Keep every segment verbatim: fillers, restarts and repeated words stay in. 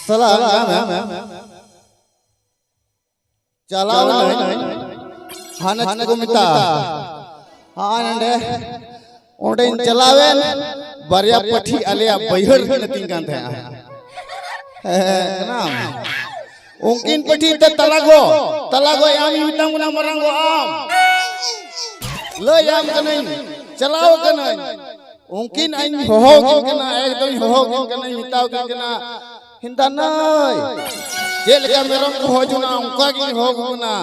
ᱥᱟᱞᱟ ᱧᱟᱢᱮ᱾ ᱪᱟᱞᱟᱣ ᱞᱮᱱᱟᱹᱧ, ᱦᱟᱱᱮ ᱪᱮᱫ ᱠᱚ ᱢᱮᱛᱟᱜᱼᱟ, ᱦᱟᱸ, ᱱᱚᱰᱮ, ᱚᱸᱰᱮᱧ ᱪᱟᱞᱟᱣᱮᱱ, ᱵᱟᱨᱭᱟ ᱯᱟᱹᱴᱷᱤ ᱟᱞᱮᱭᱟᱜ ᱵᱟᱹᱭᱦᱟᱹᱲ ᱨᱮᱠᱤᱱ ᱟᱹᱛᱤᱧ ᱠᱟᱱ ᱛᱟᱦᱮᱸᱜᱼᱟ᱾ ᱦᱮᱸ, ᱦᱮᱸ, ᱦᱮᱸ᱾ ᱩᱱᱠᱤᱱ ᱯᱟᱹᱴᱷᱤ ᱛᱮ ᱛᱟᱞᱟ ᱜᱚ, ᱛᱟᱞᱟ ᱜᱚ, ᱟᱢᱤᱧ ᱢᱮᱛᱟᱢ ᱠᱟᱱᱟ ᱢᱟᱨᱟᱝ ᱜᱚ ᱟᱢ᱾ ᱞᱟᱹᱭ ᱟᱢ ᱠᱟᱹᱱᱟᱹᱧ, ᱪᱟᱞᱟᱣ ᱠᱟᱹᱱᱟᱹᱧ᱾ ᱩᱱᱠᱤᱱ ᱤᱧ ᱦᱚᱦᱚ ᱠᱤᱱ ᱠᱟᱱᱟ, ᱮᱠᱫᱚᱢ ᱦᱚᱦᱚ ᱠᱤᱱ ᱠᱟᱱᱟᱧ, ᱢᱮᱛᱟᱣ ᱠᱤᱱ ᱠᱟᱱᱟ, "ᱦᱮᱸᱫᱟ ᱱᱟᱹᱭ, ᱪᱮᱫ ᱞᱮᱠᱟ ᱢᱮᱨᱚᱢ ᱠᱚ ᱦᱚᱦᱚ ᱡᱚᱝᱟ, ᱚᱱᱠᱟ ᱜᱤᱧ ᱦᱚᱦᱚ ᱠᱚ ᱠᱟᱱᱟ᱾"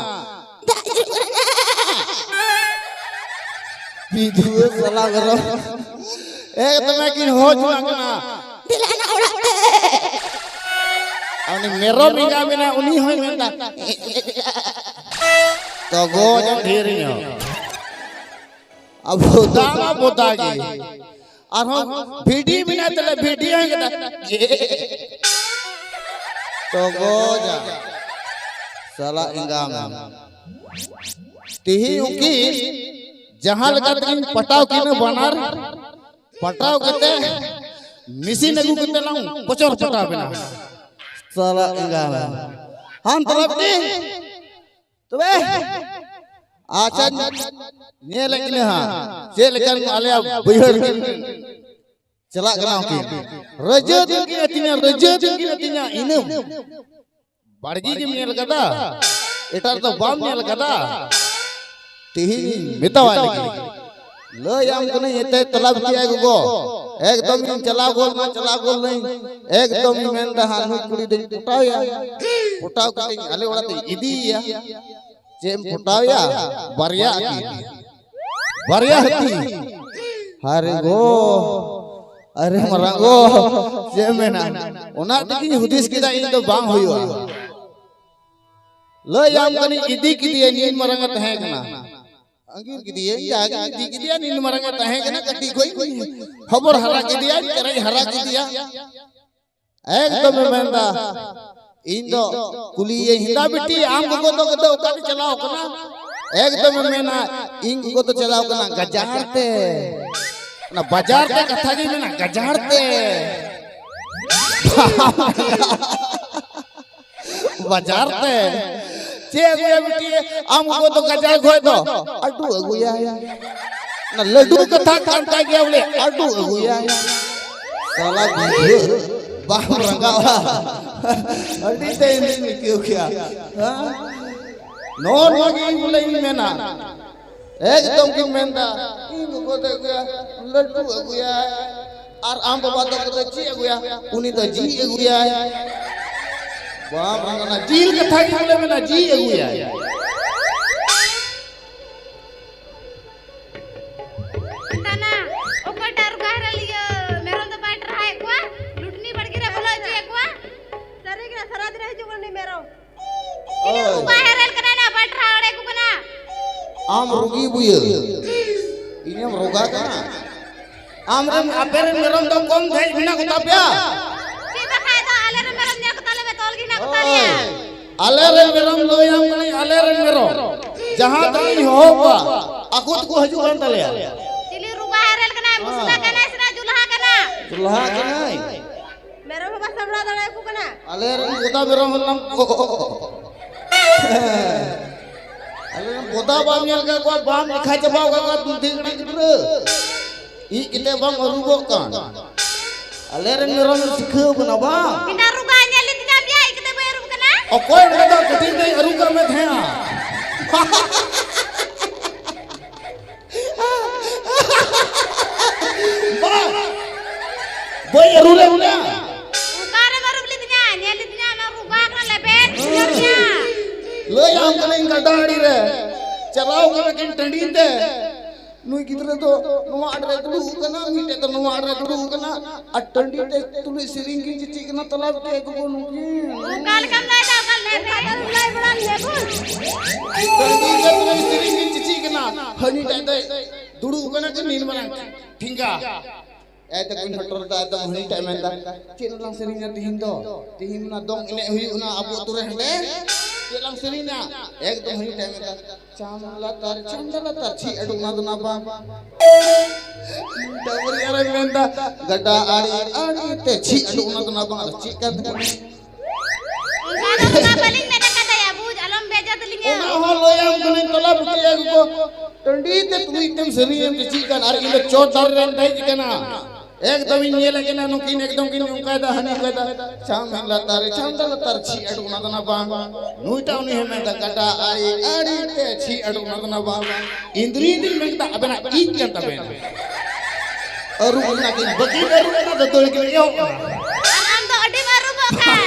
ᱵᱤᱫᱷᱩᱣᱟᱹ ᱥᱟᱞᱟ ᱢᱮᱨᱚᱢ᱾ ᱮᱠᱫᱚᱢᱮ ᱠᱤᱱ ᱦᱚᱦᱚ ᱡᱚᱝᱟᱜ ᱠᱟᱱᱟ᱾ ᱫᱮᱞᱟ ᱱᱟ ᱚᱲᱟᱜ ᱛᱮ᱾ ᱟᱨ ᱩᱱᱤ ᱢᱮᱨᱚᱢ ᱮᱸᱜᱟ ᱢᱮᱱᱟᱭ, ᱩᱱᱤ ᱦᱚᱸᱭ ᱢᱮᱱᱫᱟ, "ᱛᱚᱜᱚᱡ ᱰᱷᱮᱨ ᱧᱚᱜ᱾" ᱟᱵᱚ ᱫᱟᱢᱟ ᱵᱚᱫᱟ ᱜᱮ᱾ ᱟᱨᱦᱚᱸ ᱵᱷᱤᱰᱤ ᱢᱮᱱᱟᱭ ᱛᱟᱞᱮ, ᱵᱷᱤᱰᱤ ᱦᱚᱸᱭ ᱢᱮᱱᱫᱟ, "ᱛᱚᱜᱚᱡᱟ ᱥᱟᱞᱟ ᱮᱸᱜᱟ ᱢᱮ᱾" ᱛᱤᱦᱤᱧ ᱩᱱᱠᱤᱱ ᱡᱟᱦᱟᱸ ᱞᱮᱠᱟ ᱛᱮᱠᱤᱱ ᱯᱟᱴᱟᱣ ᱠᱤᱱᱟ ᱵᱟᱱᱟᱨ, ᱯᱟᱴᱟᱣ ᱠᱟᱛᱮ ᱢᱮᱥᱤᱱ ᱟᱹᱜᱩ ᱠᱟᱛᱮ ᱞᱟᱝ ᱯᱚᱪᱚᱨ ᱯᱟᱴᱟᱣ ᱵᱮᱱᱟ᱾ ᱥᱟᱞᱟ ᱮᱸᱜᱟ ᱢᱮ᱾ ᱦᱟᱱ ᱛᱟᱞᱟᱵ ᱛᱮ ᱛᱚᱵᱮ ᱟᱪᱪᱷᱟ, ᱧᱮᱞᱮᱫ ᱠᱤᱱᱟᱹ ᱦᱟᱸᱜ ᱪᱮᱫ ᱞᱮᱠᱟᱱ ᱟᱞᱮᱭᱟᱜ ᱵᱟᱹᱭᱦᱟᱹᱲ ᱠᱤᱱ ᱪᱟᱞᱟᱜ ᱠᱟᱱᱟ ᱩᱱᱠᱤᱱ᱾ ᱨᱟᱹᱡᱟᱹ ᱫᱤᱱ ᱠᱤᱱ ᱟᱹᱛᱤᱧᱟ, ᱨᱟᱹᱡᱟᱹ ᱫᱤᱱ ᱠᱤᱱ ᱟᱹᱛᱤᱧᱟ, ᱤᱱᱟᱹ ᱵᱟᱲᱜᱮ ᱜᱮᱢ ᱧᱮᱞ ᱠᱟᱫᱟ, ᱮᱴᱟᱜ ᱨᱮᱫᱚ ᱵᱟᱢ ᱧᱮᱞ ᱠᱟᱫᱟ᱾ ᱛᱮᱦᱮᱧ ᱢᱮᱛᱟᱣᱟᱭ ᱞᱟᱹᱜᱤᱫ᱾ ᱞᱟᱹᱭ ᱟᱢ ᱠᱟᱹᱱᱟᱹᱧ, ᱮᱛᱮ ᱛᱚᱞᱟ ᱵᱤᱴᱤ ᱟᱭ ᱜᱚᱜᱚ, ᱮᱠᱫᱚᱢ ᱤᱧ ᱪᱟᱞᱟᱣ ᱜᱚᱫ ᱱᱟ, ᱪᱟᱞᱟᱣ ᱜᱚᱫ ᱱᱟᱹᱧ᱾ ᱮᱠᱫᱚᱢ ᱤᱧ ᱢᱮᱱᱫᱟ, ᱦᱟᱸᱜ ᱱᱩᱭ ᱠᱩᱲᱤ ᱫᱚᱧ ᱯᱚᱴᱟᱣᱮᱭᱟ, ᱯᱚᱴᱟᱣ ᱠᱟᱛᱮᱧ ᱟᱞᱮ ᱚᱲᱟᱜ ᱛᱮᱧ ᱤᱫᱤᱭᱮᱭᱟ᱾ ᱪᱮᱫ ᱮᱢ ᱯᱚᱴᱟᱣᱮᱭᱟ? ᱵᱟᱨᱭᱟ ᱟᱹᱠᱤᱱ, ᱵᱟᱨᱭᱟ ᱦᱟᱹᱛᱤ᱾ ᱦᱟᱨᱮ ᱜᱚ, ᱟᱨᱮ ᱢᱟᱨᱟᱝ ᱜᱚ, ᱪᱮᱫ ᱮᱢ ᱢᱮᱱᱟ? ᱚᱱᱟ ᱛᱮᱜᱤᱧ ᱦᱩᱫᱤᱥ ᱠᱮᱫᱟ, ᱤᱧ ᱫᱚ ᱵᱟᱝ ᱦᱩᱭᱩᱜᱼᱟ᱾ ᱞᱟᱹᱭ ᱟᱢ ᱠᱟᱹᱱᱟᱹᱧ, ᱤᱫᱤ ᱠᱮᱫᱮᱭᱟᱹᱧ, ᱤᱧ ᱢᱟᱨᱟᱝ ᱮ ᱛᱟᱦᱮᱸ ᱠᱟᱱᱟ᱾ ᱟᱸᱜᱤᱨ ᱠᱮᱫᱮᱭᱟᱹᱧ, ᱡᱟᱜᱮ ᱤᱫᱤ ᱠᱮᱫᱮᱭᱟ, ᱤᱧ ᱢᱟᱨᱟᱝ ᱮ ᱛᱟᱦᱮᱸ ᱠᱟᱱᱟ ᱠᱟᱹᱴᱤᱡ ᱠᱷᱚᱡ᱾ ᱦᱚᱵᱚᱨ ᱦᱟᱨᱟ ᱠᱮᱫᱮᱭᱟ, ᱪᱮᱨᱮᱡ ᱦᱟᱨᱟ ᱠᱮᱫᱮᱭᱟ᱾ ᱮᱠᱫᱚᱢᱮ ᱢᱮᱱᱫᱟ, ᱤᱧ ᱫᱚ ᱠᱩᱞᱤᱭᱮᱭᱟᱹᱧ, "ᱦᱮᱸᱫᱟ ᱵᱤᱴᱤ, ᱟᱢ ᱜᱚᱜᱚ ᱫᱚ, ᱫᱚ ᱚᱠᱟᱨᱮ ᱪᱟᱞᱟᱣ ᱠᱟᱱᱟ?" ᱮᱠᱫᱚᱢᱮ ᱢᱮᱱᱟ, "ᱤᱧ ᱜᱚᱜᱚ ᱫᱚ ᱪᱟᱞᱟᱣ ᱠᱟᱱᱟ ᱜᱟᱡᱟᱲ ᱛᱮ᱾" ᱚᱱᱟ ᱵᱟᱡᱟᱨ ᱛᱮ ᱠᱟᱛᱷᱟ ᱜᱮ ᱢᱮᱱᱟ, ᱜᱟᱡᱟᱲ ᱛᱮ᱾ ᱵᱟᱡᱟᱨ ᱛᱮ᱾ ᱪᱮᱫ ᱟᱹᱜᱩᱭᱟ ᱵᱤᱴᱤ? ᱟᱢ ᱜᱚᱜᱚ ᱫᱚ ᱜᱟᱡᱟᱲ ᱠᱷᱚᱡ ᱫᱚ ᱟᱹᱰᱩ ᱟᱹᱜᱩᱭᱟ᱾ ᱚᱱᱟ ᱞᱟᱹᱰᱩ ᱠᱟᱛᱷᱟ ᱠᱟᱱ ᱛᱟᱭ ᱜᱮᱭᱟ ᱵᱚᱞᱮ, ᱟᱹᱰᱩ ᱟᱹᱜᱩᱭᱟ᱾ ᱥᱟᱞᱟ ᱜᱤᱫᱽᱨᱟᱹ ᱵᱟᱢ ᱨᱟᱸᱜᱟᱣᱟ᱾ ᱟᱹᱰᱤ ᱛᱮ ᱤᱧ ᱟᱹᱭᱠᱟᱹᱣ ᱠᱮᱭᱟ᱾ ᱦᱮᱸ? ᱱᱚᱜᱼᱚ ᱱᱚᱣᱟ ᱜᱮ ᱤᱧ ᱵᱚᱞᱮ ᱤᱧ ᱢᱮᱱᱟ᱾ ᱮᱠᱫᱚᱢ ᱜᱤᱧ ᱢᱮᱱᱫᱟ, ᱤᱧ ᱜᱚᱜᱚ ᱫᱚ ᱟᱹᱜᱩᱭᱟ, ᱞᱟᱹᱰᱩ ᱟᱹᱜᱩᱭᱟ᱾ ᱟᱨ ᱟᱢ ᱵᱟᱵᱟ ᱫᱚ ᱪᱮᱫ ᱟᱹᱜᱩᱭᱟ? ᱩᱱᱤ ᱫᱚ ᱡᱤᱞ ᱟᱹᱜᱩᱭᱟᱭ᱾ ᱵᱟᱢ ᱨᱟᱸᱜᱟᱣ ᱚᱱᱟ ᱡᱤᱞ ᱠᱟᱛᱷᱟ ᱜᱮ ᱵᱚᱞᱮ ᱢᱮᱱᱟ, ᱡᱤᱞ ᱟᱹᱜᱩᱭᱟᱭ᱾ ᱛᱟᱱᱟ, ᱚᱠᱚᱭᱴᱟᱜ ᱨᱩᱜᱟ ᱦᱮᱨᱮᱞ ᱤᱭᱟᱹ ᱢᱮᱨᱚᱢ ᱫᱚ ᱵᱟᱭ ᱴᱨᱟᱦᱟᱭᱮᱫ ᱠᱚᱣᱟ? ᱞᱩᱴᱱᱤ ᱵᱟᱲᱜᱮ ᱨᱮ ᱵᱚᱞᱚ ᱦᱚᱪᱚᱭᱮᱫ ᱠᱚᱣᱟ? ᱥᱟᱹᱨᱤ ᱜᱮ, ᱥᱟᱨᱟ ᱫᱤᱱ ᱦᱤᱡᱩᱜ ᱠᱟᱱᱟ ᱩᱱᱤ ᱢᱮᱨᱚᱢ᱾ ᱛᱤᱱᱟᱹᱜ ᱳᱭ᱾ ᱨᱩᱜᱟ ᱦᱮᱨᱮᱞ ᱠᱟᱱᱟᱭ ᱱᱟ, ᱵᱟᱭ ᱴᱨᱟᱦᱟᱣ ᱫᱟᱲᱮᱭᱟᱠᱚ ᱠᱟᱱᱟ᱾ ᱟᱢ ᱨᱩᱜᱤ ᱵᱩᱭᱟᱹ, ᱤᱧᱮᱢ ᱨᱩᱜᱟ ᱠᱟᱱᱟ? ᱟᱢ ᱨᱮᱱ, ᱟᱯᱮ ᱨᱮᱱ ᱢᱮᱨᱚᱢ ᱫᱚ ᱠᱚᱢ ᱫᱷᱮᱡ ᱢᱮᱱᱟᱜ ᱠᱚ ᱛᱟᱯᱮᱭᱟ? ᱪᱮᱫ ᱵᱟᱠᱷᱟᱡ ᱫᱚ, ᱟᱞᱮ ᱨᱮᱱ ᱢᱮᱨᱚᱢ ᱧᱮᱞ ᱠᱚ ᱛᱟᱞᱮ ᱢᱮ, ᱛᱚᱞ ᱜᱮ ᱦᱮᱱᱟᱜ ᱠᱚ ᱛᱟᱞᱮᱭᱟ᱾ ᱳᱭ, ᱟᱞᱮ ᱨᱮᱱ ᱢᱮᱨᱚᱢ ᱞᱟᱹᱭᱟᱢ ᱠᱟᱹᱱᱟᱹᱧ, ᱟᱞᱮ ᱨᱮᱱ ᱢᱮᱨᱚᱢ ᱡᱟᱦᱟᱸ ᱛᱤᱱᱟᱹᱜ ᱤᱧ ᱦᱚᱦᱚ ᱠᱚᱣᱟ, ᱟᱠᱚ ᱛᱮᱠᱚ ᱦᱤᱡᱩᱜ ᱠᱟᱱ ᱛᱟᱞᱮᱭᱟ᱾ ᱪᱤᱞᱤ ᱨᱩᱜᱟ ᱦᱮᱨᱮᱞ ᱠᱟᱱᱟᱭ, ᱢᱩᱥᱞᱟ ᱠᱟᱱᱟᱭ ᱥᱮ ᱡᱩᱞᱦᱟ ᱠᱟᱱᱟᱭ? ᱡᱩᱞᱦᱟ ᱠᱟᱱᱟᱭ᱾ ᱢᱮᱨᱚᱢ ᱦᱚᱸ ᱵᱟᱭ ᱥᱟᱢᱵᱲᱟᱣ ᱫᱟᱲᱮᱭᱟᱠᱚ ᱠᱟᱱᱟ᱾ ᱟᱞᱮ ᱨᱮᱱ ᱵᱚᱫᱟ ᱢᱮᱨᱚᱢ ᱦᱚᱸ ᱞᱟᱝ-, ᱟᱞᱮ ᱨᱮᱱ ᱵᱚᱫᱟ ᱵᱟᱢ ᱧᱮᱞ ᱠᱟᱜ ᱠᱚᱣᱟ, ᱵᱟᱢ ᱞᱮᱠᱷᱟ ᱪᱟᱵᱟᱣ ᱠᱟᱜ ᱠᱚᱣᱟ, ᱫᱩᱫᱷᱤ ᱜᱤᱫᱽᱨᱟᱹ᱾ ᱤᱡ ᱠᱟᱛᱮ ᱵᱟᱢ ᱟᱹᱨᱩᱵᱚᱜ ᱠᱟᱱ᱾ ᱟᱞᱮ ᱨᱮᱱ ᱢᱮᱨᱚᱢ ᱫᱚ ᱥᱤᱠᱷᱟᱹᱣ ᱠᱟᱱᱟ ᱵᱟᱝ? ᱢᱤᱫᱴᱟᱝ ᱨᱩᱜᱟ ᱧᱮᱞ ᱞᱤᱫᱤᱧᱟ ᱯᱮᱭᱟ, ᱤᱡ ᱠᱟᱛᱮ ᱵᱟᱹᱧ ᱟᱹᱨᱩᱵ ᱠᱟᱱᱟ᱾ ᱚᱠᱚᱭ ᱚᱸᱰᱮ ᱫᱚ ᱠᱟᱹᱴᱤᱡ ᱫᱚᱧ ᱟᱹᱨᱩᱵ ᱠᱟᱜ ᱢᱮ ᱛᱟᱦᱮᱸᱜᱼᱟ? ᱵᱟᱝ, ᱵᱟᱹᱧ ᱟᱹᱨᱩᱵ ᱞᱮᱫ ᱢᱮᱭᱟ᱾ ᱚᱠᱟᱨᱮᱢ ᱟᱹᱨᱩᱵ ᱞᱤᱫᱤᱧᱟ? ᱧᱮᱞ ᱞᱤᱫᱤᱧᱟ, ᱚᱱᱟ ᱨᱩᱜᱟ ᱠᱟᱱᱟ, ᱞᱮᱵᱮᱫ ᱵᱩᱡᱷᱟᱹᱣ ᱢᱮᱭᱟ᱾ ᱞᱟᱹᱭ ᱟᱢ ᱠᱟᱹᱱᱟᱹᱧ ᱜᱟᱰᱟ ᱟᱲᱮ ᱨᱮ ᱪᱟᱞᱟᱣ ᱠᱟᱱᱟ ᱠᱤᱱ ᱴᱟᱺᱰᱤ ᱛᱮ᱾ ᱱᱩᱭ ᱜᱤᱫᱽᱨᱟᱹ ᱫᱚ ᱱᱚᱣᱟ ᱟᱲᱮ ᱨᱮ ᱫᱩᱲᱩᱵ ᱠᱟᱱᱟ, ᱢᱤᱫᱴᱮᱡ ᱫᱚ ᱱᱚᱣᱟ ᱟᱲᱮ ᱨᱮ ᱫᱩᱲᱩᱵ ᱠᱟᱱᱟ᱾ ᱟᱨ ᱴᱟᱺᱰᱤ ᱛᱮ ᱛᱩᱞᱩᱡ ᱥᱮᱨᱮᱧ ᱠᱤᱱ ᱪᱮᱪᱮᱫ ᱠᱟᱱᱟ, ᱛᱟᱞᱟ ᱨᱮ ᱜᱚᱜᱚ ᱱᱩᱠᱤᱱ᱾ ᱚᱠᱟ ᱞᱮᱠᱟᱢ ᱞᱟᱹᱭ ᱫᱟ, ᱚᱠᱟ ᱞᱟᱹᱭ ᱢᱮ᱾ ᱚᱠᱟ ᱞᱮᱠᱟᱢ ᱞᱟᱹᱭ ᱵᱟᱲᱟ ᱞᱮᱫᱟ ᱵᱚᱱ? ᱴᱟᱺᱰᱤ ᱛᱮ ᱛᱩᱞᱩᱡ ᱥᱮᱨᱮᱧ ᱠᱤᱱ ᱪᱮᱪᱮᱫ ᱠᱟᱱᱟ, ᱦᱟᱹᱱᱤ ᱴᱟᱜ ᱫᱚᱭ ᱫᱩᱲᱩᱵ ᱠᱟᱱᱟ ᱠᱤᱱ ᱱᱤᱱ ᱢᱟᱨᱟᱝ ᱴᱷᱮᱸᱜᱟ᱾ ᱮ ᱛᱟᱠᱚᱧ ᱦᱚᱴᱚᱨ ᱫᱟ, ᱮᱠᱫᱚᱢ ᱦᱟᱹᱱᱤ ᱴᱟᱜ ᱢᱮᱱ ᱫᱟ, "ᱪᱮᱫ ᱞᱟᱝ ᱥᱮᱨᱮᱧᱟ ᱛᱤᱦᱤᱧ ᱫᱚ? ᱛᱤᱦᱤᱧ ᱢᱟ ᱫᱚᱝ ᱮᱱᱮᱡ ᱦᱩᱭᱩᱜ ᱠᱟᱱᱟ ᱟᱵᱚ ᱟᱹᱛᱩ ᱨᱮ ᱦᱟᱸᱰᱮ᱾ ᱪᱮᱫ ᱞᱟᱝ ᱥᱮᱨᱮᱧᱟ?" ᱮᱠᱫᱚᱢ ᱦᱟᱹᱱᱤ ᱴᱟᱜ ᱢᱮᱱ ᱫᱟ, "ᱪᱟᱸᱫ ᱞᱟᱛᱟᱨ, ᱪᱟᱸᱫ ᱞᱟᱛᱟᱨ, ᱪᱮᱫ ᱟᱹᱰᱩ ᱚᱱᱟ ᱫᱚ ᱱᱟ ᱵᱟᱝ?" ᱰᱟᱝᱨᱤ ᱟᱨᱮ ᱢᱮᱱᱫᱟ, ᱜᱟᱰᱟ ᱟᱲᱮ ᱟᱲᱮ ᱛᱮ ᱪᱷᱤ ᱟᱹᱰᱩ, ᱚᱱᱟ ᱫᱚ ᱱᱟ ᱵᱟᱝ, ᱟᱫᱚ ᱪᱮᱫ ᱠᱟᱱ ᱛᱟᱠᱚᱣᱟ? ᱚᱱᱠᱟ ᱫᱚ ᱚᱱᱟ ᱵᱟᱹᱞᱤᱧ ᱢᱮᱱ ᱟᱠᱟᱫᱟ ᱭᱟ, ᱵᱩᱡᱽ ᱟᱞᱚᱢ ᱵᱮᱡᱟ ᱛᱟᱹᱞᱤᱧᱟ᱾ ᱚᱱᱟ ᱦᱚᱸ ᱞᱟᱹᱭᱟᱢ ᱠᱟᱹᱱᱟᱹᱧ, ᱛᱚᱞᱟ ᱵᱩᱴᱟᱹᱭᱟ ᱜᱚᱜᱚ, ᱴᱟᱺᱰᱤ ᱛᱮ ᱛᱩᱞᱩᱡ ᱛᱮᱢ ᱥᱮᱨᱮᱧ ᱮᱢ ᱪᱮᱫ ᱠᱟᱱ, ᱟᱨ ᱤᱧ ᱫᱚ ᱪᱚᱴ ᱫᱟᱨᱮ ᱨᱮᱧ ᱫᱮᱡ ᱟᱠᱟᱱᱟ᱾ ᱮᱠᱫᱚᱢ ᱤᱧ ᱧᱮᱞᱮᱫ ᱠᱤᱱᱟ, ᱱᱩᱠᱤᱱ ᱮᱠᱫᱚᱢ ᱠᱤᱱ ᱚᱱᱠᱟᱭᱮᱫᱟ, ᱦᱟᱹᱱᱤ ᱚᱱᱠᱟᱭᱮᱫᱟ, ᱪᱷᱟᱢ ᱞᱟᱛᱟᱨ ᱨᱮ, ᱪᱷᱟᱢᱰᱟ ᱞᱟᱛᱟᱨ ᱨᱮ ᱪᱷᱤ ᱟᱹᱰᱩ, ᱚᱱᱟ ᱫᱚ ᱱᱟ ᱵᱟᱝ᱾ ᱱᱩᱭᱴᱟᱜ ᱩᱱᱤ ᱦᱚᱸ ᱢᱮᱱᱫᱟ, ᱜᱟᱰᱟ ᱟᱲᱮ ᱟᱲᱮ ᱛᱮ ᱪᱷᱤ ᱟᱹᱰᱩ, ᱚᱱᱟ ᱫᱚ ᱱᱟ ᱵᱟᱝ᱾ ᱤᱱᱫᱨᱤ ᱫᱤᱱ ᱢᱮᱱᱫᱟ, ᱟᱵᱮᱱᱟᱜ ᱤᱡ ᱠᱟᱱ ᱛᱟᱵᱮᱱᱟ᱾ ᱟᱹᱨᱩᱵ ᱮᱱᱟ ᱠᱤᱱ, ᱵᱟᱹᱠᱤᱱ ᱟᱹᱨᱩᱵ ᱮᱱᱟ, ᱫᱟᱹᱫᱟᱹᱲ ᱠᱤᱱ ᱮᱦᱚᱵ ᱮᱱᱟ᱾ ᱟᱨ ᱟᱢ ᱫᱚ ᱟᱹᱰᱤᱢ ᱟᱹᱨᱩᱵᱚᱜ ᱠᱟᱱ᱾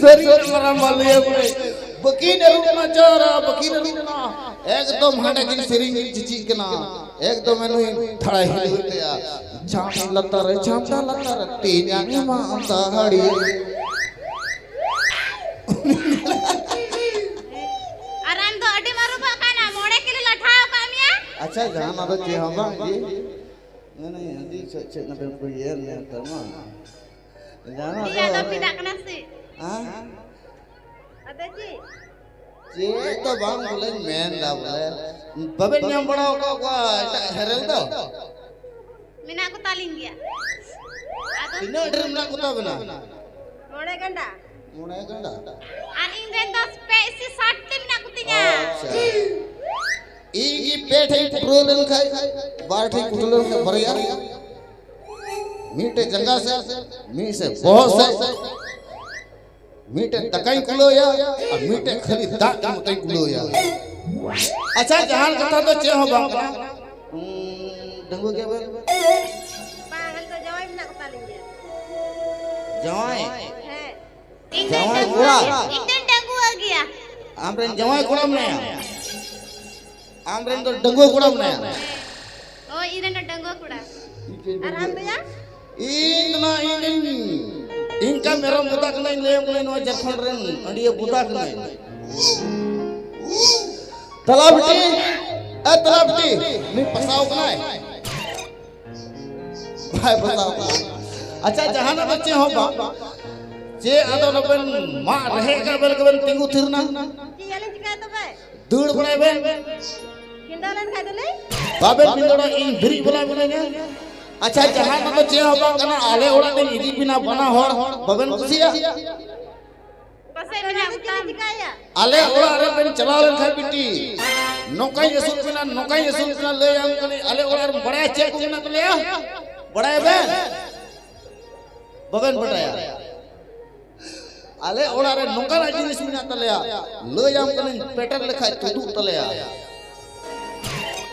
ᱥᱟᱹᱨᱤ ᱜᱮ ᱢᱟᱨᱟᱝ ᱵᱟ ᱞᱟᱹᱭ ᱟᱠᱚ ᱨᱮ᱾ ᱵᱟᱹᱠᱤᱱ ᱟᱹᱨᱩᱵ ᱮᱱᱟ, ᱪᱟᱨᱟ ᱵᱟᱹᱠᱤᱱ ᱟᱹᱨᱩᱵ ᱮᱱᱟ᱾ ᱮᱠᱫᱚᱢ ᱦᱟᱸᱰᱮ ᱠᱤᱱ ᱥᱮᱨᱮᱧ ᱠᱤᱱ ᱪᱤᱪᱤᱜ ᱠᱟᱱᱟ᱾ ᱮᱠᱫᱚᱢ ᱱᱩᱭ ᱫᱷᱟᱲᱟᱭ ᱦᱤᱞᱟᱹᱣ ᱛᱟᱭᱟ᱾ ᱪᱷᱟᱢ ᱞᱟᱛᱟᱨ ᱨᱮ, ᱪᱷᱟᱢᱰᱟ ᱞᱟᱛᱟᱨ ᱨᱮ, ᱛᱮᱧᱟᱝ ᱮᱢᱟ ᱫᱟᱦᱲᱤ᱾ ᱟᱨ ᱟᱢ ᱫᱚ ᱟᱹᱰᱤᱢ ᱟᱹᱨᱩᱵᱚᱜ ᱠᱟᱱᱟ, ᱢᱚᱬᱮ ᱠᱤᱞᱳ ᱞᱟᱴᱷᱟ ᱟᱠᱟᱫ ᱢᱮᱭᱟ᱾ ᱟᱪᱪᱷᱟ, ᱡᱟᱦᱟᱱᱟᱜ ᱫᱚ ᱪᱮᱫ ᱦᱚᱸ ᱵᱟᱝ ᱜᱮ᱾ ᱢᱮᱱᱟᱹᱧ, ᱟᱹᱰᱤ ᱪᱮᱫ ᱪᱮᱫ ᱱᱟᱯᱮ ᱠᱩᱭᱟᱹ ᱱᱮᱛᱟᱨ ᱢᱟ᱾ ᱡᱟᱦᱟᱱᱟᱜ ᱤᱧ ᱫᱚ ᱟᱫᱚ ᱯᱷᱤᱫᱟᱜ ᱠᱟᱱᱟ ᱥᱮ? ᱦᱮᱸ? ᱟᱫᱚ ᱪᱮᱫ? ᱪᱮᱫ ᱫᱚ ᱵᱟᱝ ᱵᱚᱞᱮᱧ ᱢᱮᱱ ᱫᱟ ᱵᱚᱞᱮ, ᱵᱟᱵᱮᱱ ᱧᱟᱢ ᱵᱟᱲᱟ ᱟᱠᱟᱫ ᱠᱚᱣᱟ ᱮᱴᱟᱜ ᱦᱮᱨᱮᱞ ᱫᱚ? ᱢᱮᱱᱟᱜ ᱠᱚ ᱛᱟᱞᱤᱧ ᱜᱮᱭᱟ᱾ ᱟᱫᱚ ᱛᱤᱱᱟᱹᱜ ᱰᱷᱮᱨ ᱢᱮᱱᱟᱜ ᱠᱚ ᱛᱟᱵᱮᱱᱟ? ᱢᱚᱬᱮ ᱜᱟᱱᱰᱟ᱾ ᱢᱚᱬᱮ ᱜᱟᱱᱰᱟ? ᱟᱨ ᱤᱧ ᱨᱮᱱ ᱫᱚ ᱯᱮ ᱤᱥᱤ ᱥᱟᱴ ᱴᱤ ᱢᱮᱱᱟᱜ ᱠᱚ ᱛᱤᱧᱟ᱾ ᱟᱪᱪᱷᱟ᱾ ᱤᱧ ᱜᱮ ᱯᱮ ᱴᱷᱮᱡ ᱯᱩᱨᱟᱹᱣ ᱞᱮᱱᱠᱷᱟᱡ, ᱵᱟᱨ ᱴᱷᱮᱡ ᱯᱩᱨᱟᱹᱣ ᱞᱮᱱᱠᱷᱟᱡ ᱵᱟᱨᱭᱟ, ᱢᱤᱫᱴᱮᱡ ᱡᱟᱸᱜᱟ ᱥᱮᱫ, ᱢᱤᱫ ᱥᱮᱫ ᱵᱚᱦᱚᱜ ᱥᱮᱫ, ᱢᱤᱫᱴᱮᱡ ᱫᱟᱠᱟᱧ ᱠᱩᱞᱟᱹᱣᱭᱟ ᱟᱨ ᱢᱤᱫᱴᱮᱡ ᱠᱷᱟᱹᱞᱤ ᱫᱟᱜ ᱢᱚᱛᱚᱧ ᱠᱩᱞᱟᱹᱣᱭᱟ᱾ ᱟᱪᱪᱷᱟ, ᱡᱟᱦᱟᱱ ᱠᱟᱛᱷᱟ ᱫᱚ ᱪᱮᱫ ᱦᱚᱸ ᱵᱟᱝ ᱠᱟᱱᱟ᱾ ᱩᱸ, ᱰᱟᱺᱜᱩᱣᱟᱹ ᱜᱮᱭᱟ ᱵᱮᱱ? ᱵᱟᱝ, ᱟᱞᱮ ᱫᱚ ᱡᱟᱶᱟᱭ ᱢᱮᱱᱟᱜ ᱠᱚ ᱛᱟᱞᱤᱧ ᱜᱮᱭᱟ᱾ ᱡᱟᱶᱟᱭ? ᱦᱮᱸ᱾ ᱤᱧ ᱫᱚᱧ ᱡᱟᱶᱟᱭ ᱰᱟᱺᱜᱩᱣᱟᱹ ᱠᱚᱲᱟ? ᱜᱮᱭᱟ᱾ ᱤᱧ ᱫᱚᱧ ᱰᱟᱺᱜᱩᱣᱟᱹ ᱜᱮᱭᱟ᱾ ᱟᱢ ᱨᱮᱱ ᱡᱟᱶᱟᱭ ᱠᱚᱲᱟ ᱢᱮᱱᱟᱭᱟ? ᱟᱢ ᱨᱮᱱ ᱫᱚ ᱰᱟᱺᱜᱩᱣᱟᱹ ᱠᱚᱲᱟ ᱢᱮᱱᱟᱭᱟ? ᱦᱳᱭ, ᱤᱧ ᱨᱮᱱ ᱫᱚ ᱰᱟᱺᱜᱩᱣᱟᱹ ᱠᱚᱲᱟ᱾ ᱟᱨ ᱟᱢ ᱫᱚᱭᱟ? ᱤᱧ ᱫᱚ ᱱᱟᱜ, ᱤᱧ ᱨᱮᱱ ᱤᱱᱠᱟ ᱢᱮᱨᱚᱢ ᱵᱚᱫᱟ ᱠᱟᱱᱟᱧ, ᱞᱟᱹᱭᱟᱢ ᱠᱟᱹᱱᱟᱹᱧ, ᱱᱚᱣᱟ ᱡᱷᱟᱲᱠᱷᱚᱸᱰ ᱨᱮᱱ ᱟᱹᱰᱤᱭᱟᱹ ᱵᱚᱫᱟ ᱠᱟᱱᱟᱧ᱾ ᱛᱟᱞᱟ ᱵᱤᱴᱤ, ᱮ ᱛᱟᱞᱟ ᱵᱤᱴᱤ, ᱱᱩᱭ ᱯᱟᱥᱟᱣ ᱠᱟᱱᱟᱭ᱾ ᱵᱟᱭ ᱯᱟᱥᱟᱣ ᱠᱟᱱᱟ᱾ ᱟᱪᱪᱷᱟ, ᱡᱟᱦᱟᱱᱟᱜ ᱫᱚ ᱪᱮᱫ ᱦᱚᱸ ᱵᱟᱝ᱾ ᱪᱮᱫ ᱟᱫᱚ ᱱᱚᱵᱮᱱ ᱢᱟᱜ ᱨᱮᱦᱮᱫ ᱠᱟᱜ ᱵᱮᱱ ᱜᱮᱵᱮᱱ ᱛᱤᱸᱜᱩ ᱛᱷᱤᱨ ᱮᱱᱟ? ᱪᱮᱫ ᱟᱞᱤᱧ ᱪᱤᱠᱟᱹᱭᱟ ᱛᱚᱵᱮ? ᱫᱟᱹᱲ ᱵᱟᱲᱟᱭ ᱵᱮᱱ᱾ ᱵᱤᱱᱫᱟᱹ ᱞᱮᱱ ᱠᱷᱟᱡ ᱫᱚᱞᱮ? ᱵᱟᱵᱮᱱ ᱵᱤᱱᱫᱟᱹᱲᱟ, ᱤᱧ ᱵᱤᱨᱤᱫ ᱵᱟᱞᱟ ᱢᱤᱱᱟᱹᱧᱟ᱾ ᱟᱪᱪᱷᱟ, ᱡᱟᱦᱟᱸ ᱫᱚ ᱪᱮᱫ ᱦᱚᱸ ᱵᱟᱝ ᱠᱟᱱᱟ, ᱟᱞᱮ ᱚᱲᱟᱜ ᱨᱮᱧ ᱤᱫᱤ ᱵᱤᱱᱟ ᱵᱟᱱᱟ ᱦᱚᱲ, ᱵᱟᱵᱮᱱ ᱠᱩᱥᱤᱭᱟᱜᱼᱟ? ᱯᱟᱥᱮᱡ ᱢᱮᱱᱟᱜ ᱠᱚᱛᱟᱢ᱾ ᱟᱞᱮ ᱚᱲᱟᱜ ᱨᱮ ᱵᱮᱱ ᱪᱟᱞᱟᱣ ᱞᱮᱱᱠᱷᱟᱱ ᱵᱤᱴᱤ, ᱱᱚᱝᱠᱟᱧ ᱟᱹᱥᱩᱞ ᱵᱮᱱᱟ, ᱱᱚᱝᱠᱟᱧ ᱟᱹᱥᱩᱞ ᱵᱮᱱᱟ, ᱞᱟᱹᱭ ᱟᱢ ᱠᱟᱹᱱᱟᱹᱧ, ᱟᱞᱮ ᱚᱲᱟᱜ ᱨᱮ ᱵᱟᱲᱟᱭᱟ ᱪᱮᱫ ᱠᱚ ᱢᱮᱱᱟᱜ ᱛᱟᱞᱮᱭᱟ? ᱵᱟᱲᱟᱭᱟ ᱵᱮᱱ? ᱵᱟᱵᱮᱱ ᱵᱟᱰᱟᱭᱟ? ᱟᱞᱮ ᱚᱲᱟᱜ ᱨᱮ ᱱᱚᱝᱠᱟᱱᱟᱜ ᱡᱤᱱᱤᱥ ᱢᱮᱱᱟᱜ ᱛᱟᱞᱮᱭᱟ, ᱞᱟᱹᱭ ᱟᱢ ᱠᱟᱹᱱᱟᱹᱧ, ᱯᱮᱴᱮᱨ ᱞᱮᱠᱷᱟᱡ ᱛᱩᱫᱩᱜ ᱛᱟᱞᱮᱭᱟ᱾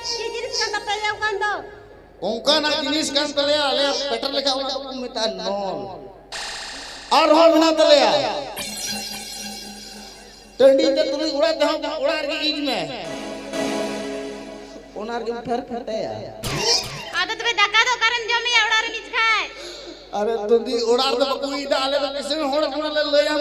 ᱪᱮᱫ ᱡᱤᱱᱤᱥ ᱠᱟᱱ ᱛᱟᱯᱮᱭᱟ ᱚᱱᱠᱟᱱ ᱫᱚ? ᱚᱱᱠᱟᱱᱟᱜ ᱡᱤᱱᱤᱥ ᱠᱟᱱ ᱛᱟᱞᱮᱭᱟ, ᱟᱞᱮᱭᱟᱜ ᱯᱮᱴᱮᱨ ᱞᱮᱠᱷᱟᱡ ᱚᱱᱟ ᱫᱚᱠᱚ ᱢᱮᱛᱟᱜᱼᱟ ᱱᱚᱞ᱾ ᱟᱨᱦᱚᱸ ᱢᱮᱱᱟᱜ ᱛᱟᱞᱮᱭᱟ ᱴᱟᱺᱰᱤ ᱛᱮ ᱛᱩᱞᱩᱡ ᱚᱲᱟᱜ ᱛᱮᱦᱚᱸ ᱚᱲᱟᱜ ᱨᱮᱜᱮ ᱤᱡ ᱢᱮ, ᱚᱱᱟ ᱨᱮᱜᱮᱢ ᱯᱷᱮᱨ ᱯᱷᱮᱴᱟᱭᱟ᱾ ᱟᱫᱚ ᱛᱚᱵᱮ ᱫᱟᱠᱟ ᱫᱚ ᱚᱠᱟᱨᱮᱢ ᱡᱚᱢᱮᱭᱟ ᱚᱲᱟᱜ ᱨᱮ ᱤᱡ ᱠᱷᱟᱡ? ᱟᱨᱮ ᱫᱩᱫᱤ, ᱚᱲᱟᱜ ᱨᱮᱫᱚ ᱵᱟᱠᱚ ᱤᱡ ᱫᱟ, ᱟᱞᱮ ᱫᱚ ᱠᱤᱥᱟᱹᱬ ᱦᱚᱲ ᱠᱟᱱᱟᱞᱮ, ᱞᱟᱹᱭᱟᱢ